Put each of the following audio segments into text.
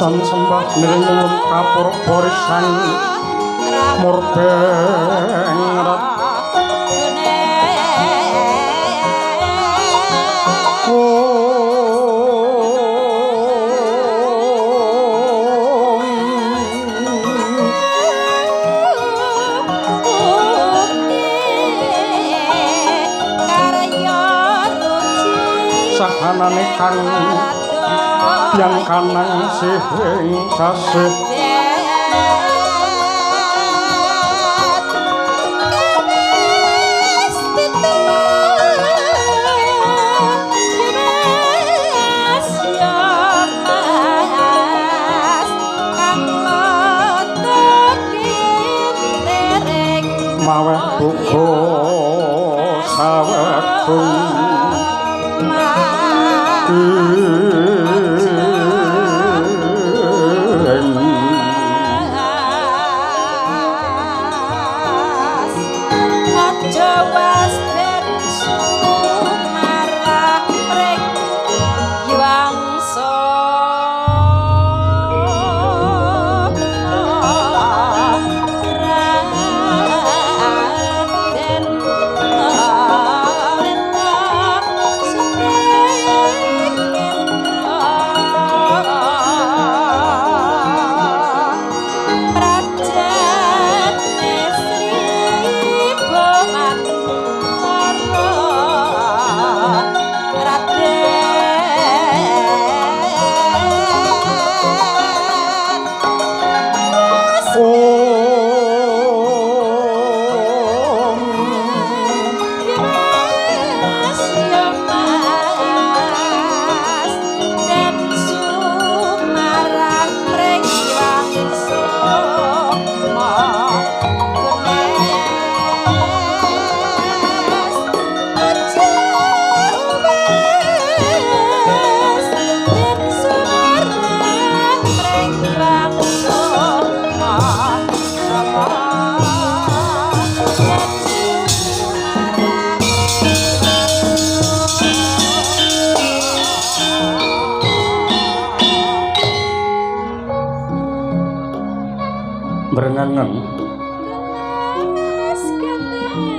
Pujan sembah niring nyuwun kapura barisan murbeng rat. Sahanane kang tiyang kanang sing kasih maweh buka sawegung.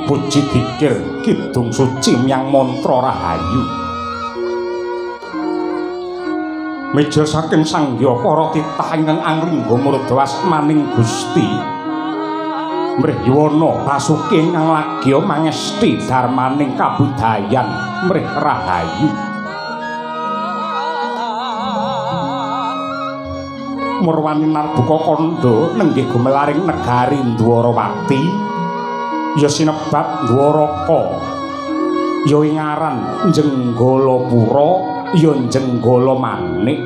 Puji dikir kidung suci myang mantra rahayu. Meja saking sangya para titah ingkang anglingga murda asmaning Gusti. Mrih yuwana basuki ingkang lagya mangesti dharmaning kabudayan mrih rahayu. Murwani narbuka kandha nenggih gumelaring negari Ndwarawati ya sinebat Ndwaraka ya ing aran Jenggalapura ya Jenggala Manik.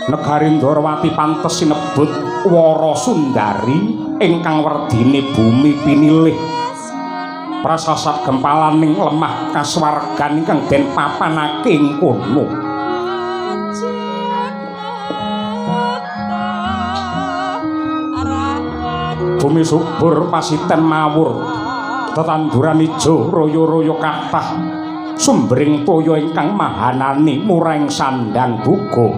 Negari Ndwarawati pantes sinebut Wara Sundari ingkang werdine bumi pinilih prasasat gempalaning lemah kasuwargan ingkang den papanake ing kono. Bumi subur pasiten mawur tetanduran ijo royo-royo kathah sumbering toya ingkang mahanani mureng sandang buga.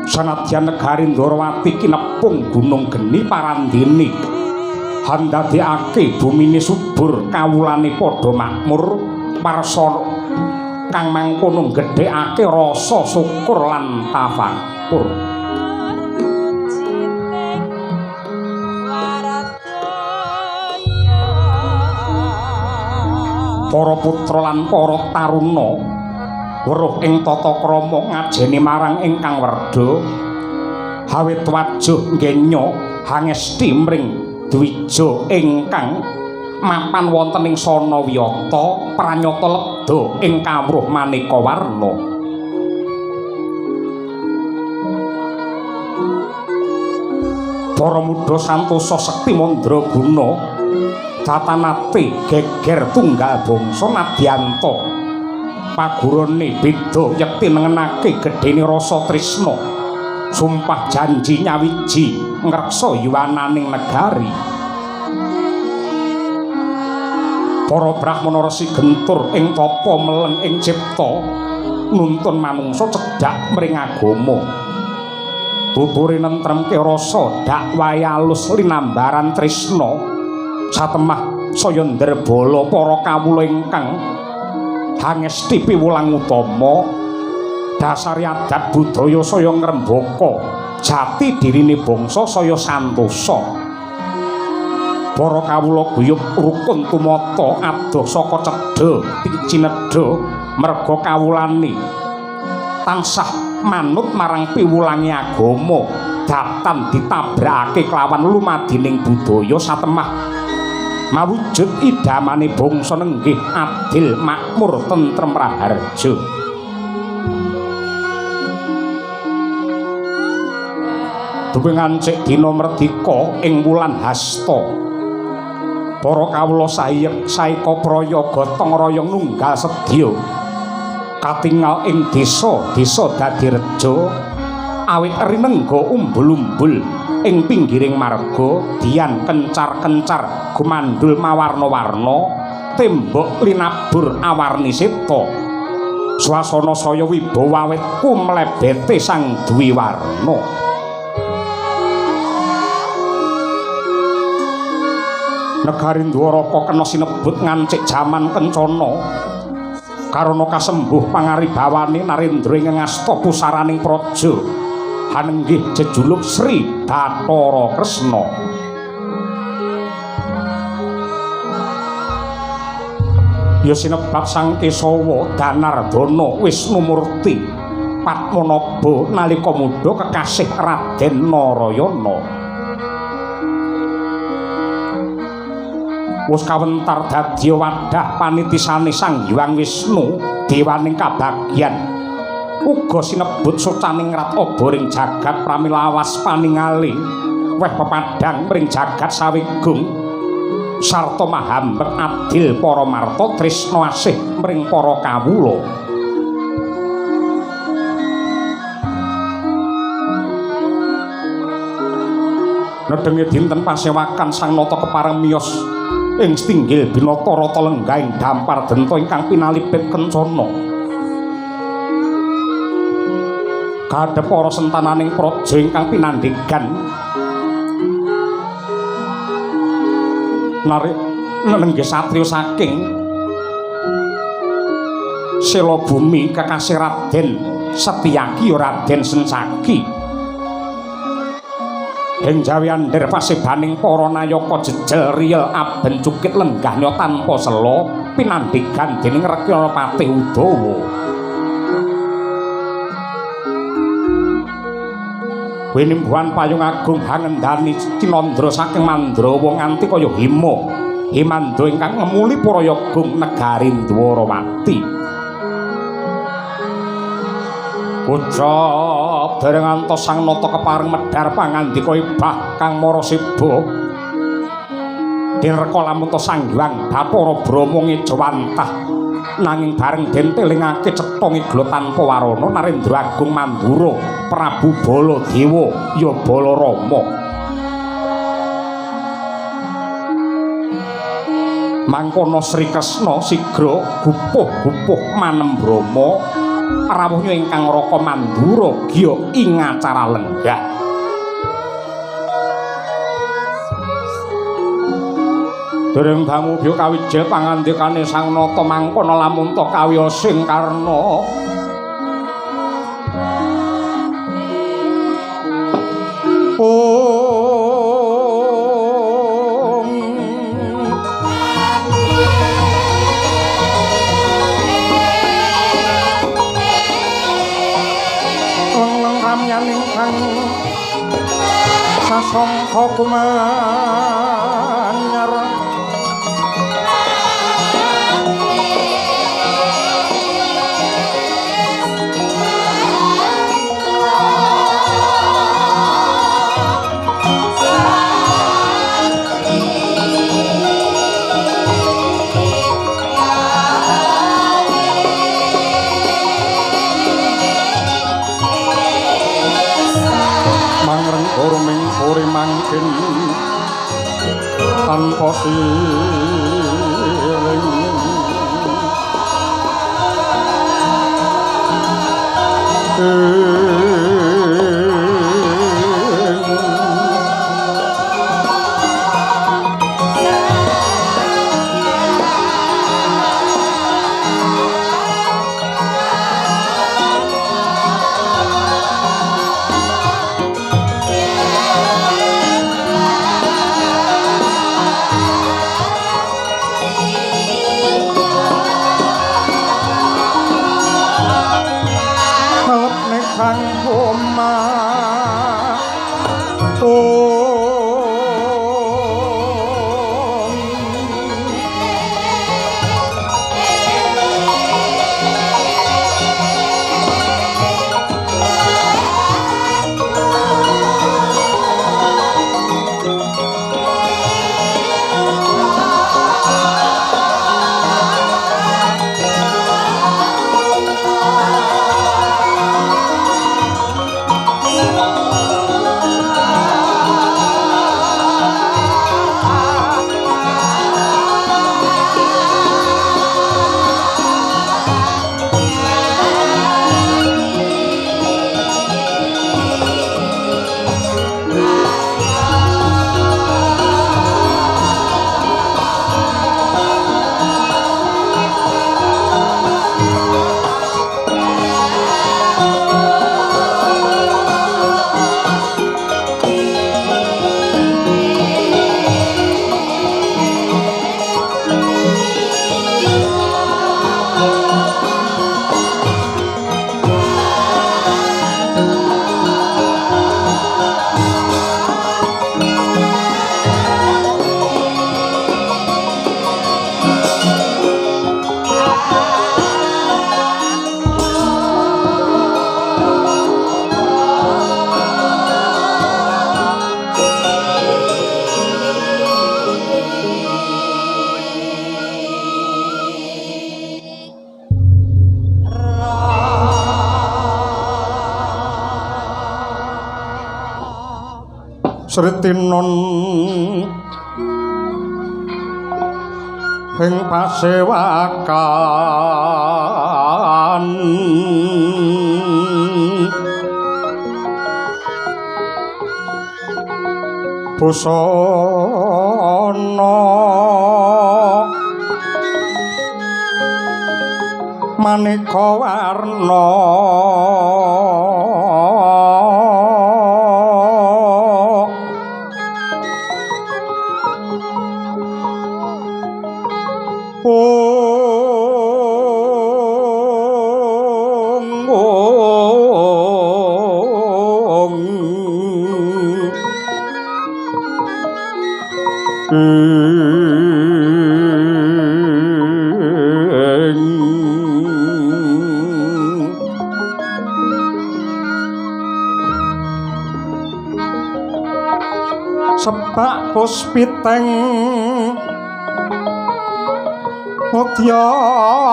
Sanadyan negari Ndwarawati kinepung gunung geni parandene handadekake bumine subur kawulane padha makmur parsa kang mangkono gedhekake rasa syukur lan tafakur. Para putra lan para taruna weruh ing tata krama ngajeni marang ingkang werda hawit wajuh ngenya hangesti mring dwija ingkang mapan wonten ing sana wiyata pranyata lebda ing kawruh maneka warna. Para mudha santosa sekti mandraguna tatanate geger tunggal bangsa nadyanta pagurane beda yekti nengenake gedhene rasa tresna sumpah janji nyawiji ngreksa yuwananing negari. Para brahmana resi gentur ing tapa meleng ing cipta nuntun manungsa cedhak mring agama. Tuture nentremke rasa dakwahe alus linambaran tresna satemah saya ndrebala para kawula ingkang hangesti piwulang utama dasari adat budaya saya ngrembaka jati dirine bangsa saya santosa. Para kawula guyub rukun tumata adoh saka cedha cinedha merga kawulane tansah manut marang piwulange agama datan ditabrakake kelawan lumadining budaya satemah mawujud idamane bangsa nenggih adil makmur tentrem raharja. Duwe ngancik dina merdika ing wulan Hasta, para kawula sayek saeka praya gotong royong nunggal sedya katingal ing desa-desa dadi reja awit rinengga umbul-umbul ing pinggiring marga dian kencar-kencar gumandul mawarna-warna tembok linabur awarni seta swasana saya wibawa awit kumlebete sang dwiwarna. Negari Ndwaraka kena sinebut ngancik jaman kencana karana kasembuh pangaribawane Narendra ing ngasta pusaraning praja hanenggih jejuluk Sri Bathara Kresna. Ya sinebat Sang Kesawa Danardana Wisnumurti Padmanaba nalika mudha kekasih Raden Narayana. Wus kawentar dadi wadah panitisane Sang Hyang Wisnu dewaning kabagyan uga sinebut socaning rat oboring jagat pramila awas paningali weh pepadhang mring jagat sawigung sarta mahambet adil para marta tresna asih mring para kawula. Nedhenge dinten pasewakan Sang Nata kepareng miyos ing stinggil binata rata lenggahing dampar denta ingkang pinalipit kencana. Kadhep para sentananing praja ingkang pinandhegan narik nenggih satriya saking sela bumi kekasih Raden Setyaki Raden Sencaki. Ing jawi andher pasebaning para nayaka jejel riyel aben cukit lenggahnya tanpa sela pinandhegan dening Rekyana Patih Udawa. Winimbuhan payung agung hangendani cinandra saking Mandrawa nganti kaya hima himanda ingkang ngemuli para yagung negari Dwarawati. Ucap dereng antos Sang Nata kepareng medhar pangandika ibah kang marasiba. Dinreka lamun ta Sang Hyang Bathara Brahma ngejawantah nanging bareng den telingake cetha ngigla tanpa warana Narendra Agung Mandura Prabu Baladewa ya Balarama. Mangkono Sri Kresna sigra gupuh-gupuh manem Brahma rawuhnya ingkang Raka Mandura giya ing acara lenggah. Dereng dangu biya kawijil pangandikane Sang Nata mangkono lamun ta kawiyosing karna. Om ramyaning kang sasongko kumanyar mangkin tanpa sirna. Sritinon ing pasewakan busana maneka warna Sepak puspiteng udyana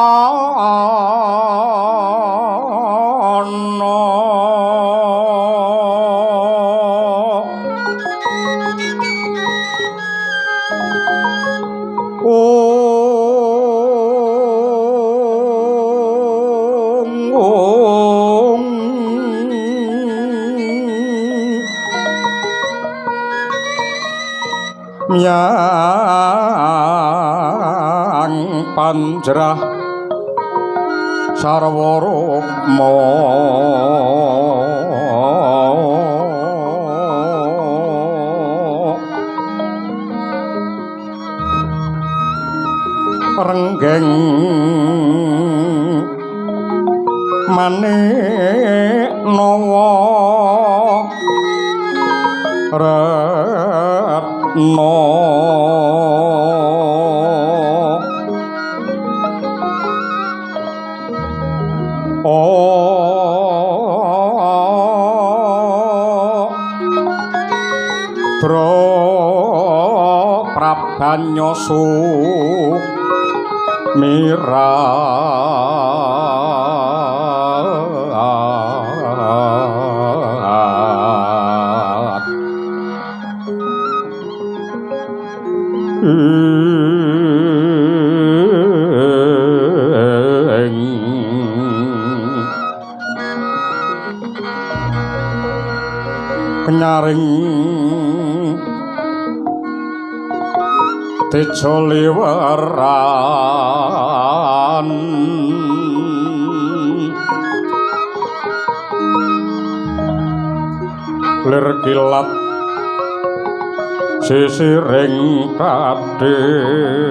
Yang panjrah sarwa rukma renggeng manik nawa retna Bro Prabanyosu mirat Maring teja liweran lir kilat sisiring tadit